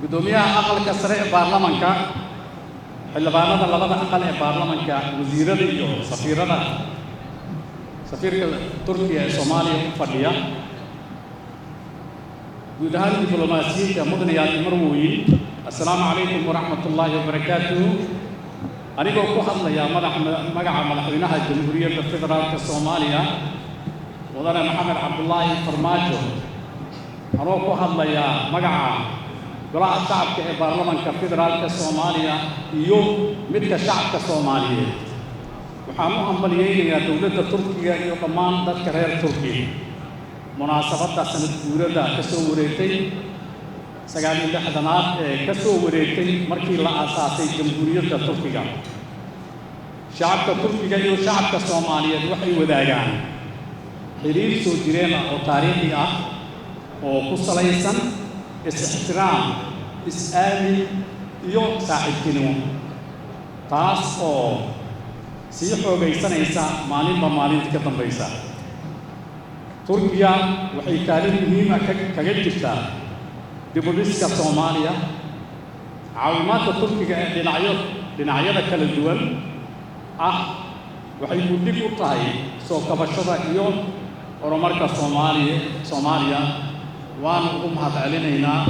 Guddoomiyaha Aqalka Sare ee Baarlamanka, xildhibaanada labada aqal ee baarlamanka, wasiirada iyo safiirada, safiirka Turkiya ee Soomaaliya u fadhiya, guud ahaan diblomaasiyiinta, mudanayaal iyo marwooyin, assalaamu calaykum waraxmat ullaahi wabarakaatuhu. Anigoo ku hadlaya madax magaca Madaxweynaha Jamhuuriyadda Federaalka Soomaaliya, Mudane Maxamed Cabdulaahi Farmaajo, anoo ku hadlaya magaca Golaha Shacabka ee Baarlamanka Federaalka Soomaaliya iyo midka shacabka Soomaaliyeed, waxaan u hambalyaynayaa dowladda Turkiga iyo dhammaan dadka reer Turkiya munaasabadda sanad guurada ka soo wareegtay 69aad ee ka soo wareegtay markii la aasaasay Jamhuuriyadda Turkiga. Shacabka Turkiga iyo shacabka Soomaaliyeed waxay wadaagaan xiriir soo jireen ah oo taariikhi ah oo ku salaysan is-ixtiraam, is-aamin iyo saaxiibtinimo, taas oo sii xoogaysanaysa maalinba maalinta ka dambaysa. Turkiya waxay kaalin muhiim ah kaga jirtaa dib u dhiska Soomaaliya. Caawimaadka Turkiga ee dhinacyada kala duwan ah waxay gundhig u tahay soo kabashada iyo horumarka Soomaaliya. Waanu ugu mahad celinaynaa.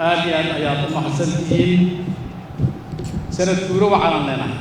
Aad iyo aad ayaad u mahadsan tihiin. Sanad guuro waxaanan leenahay.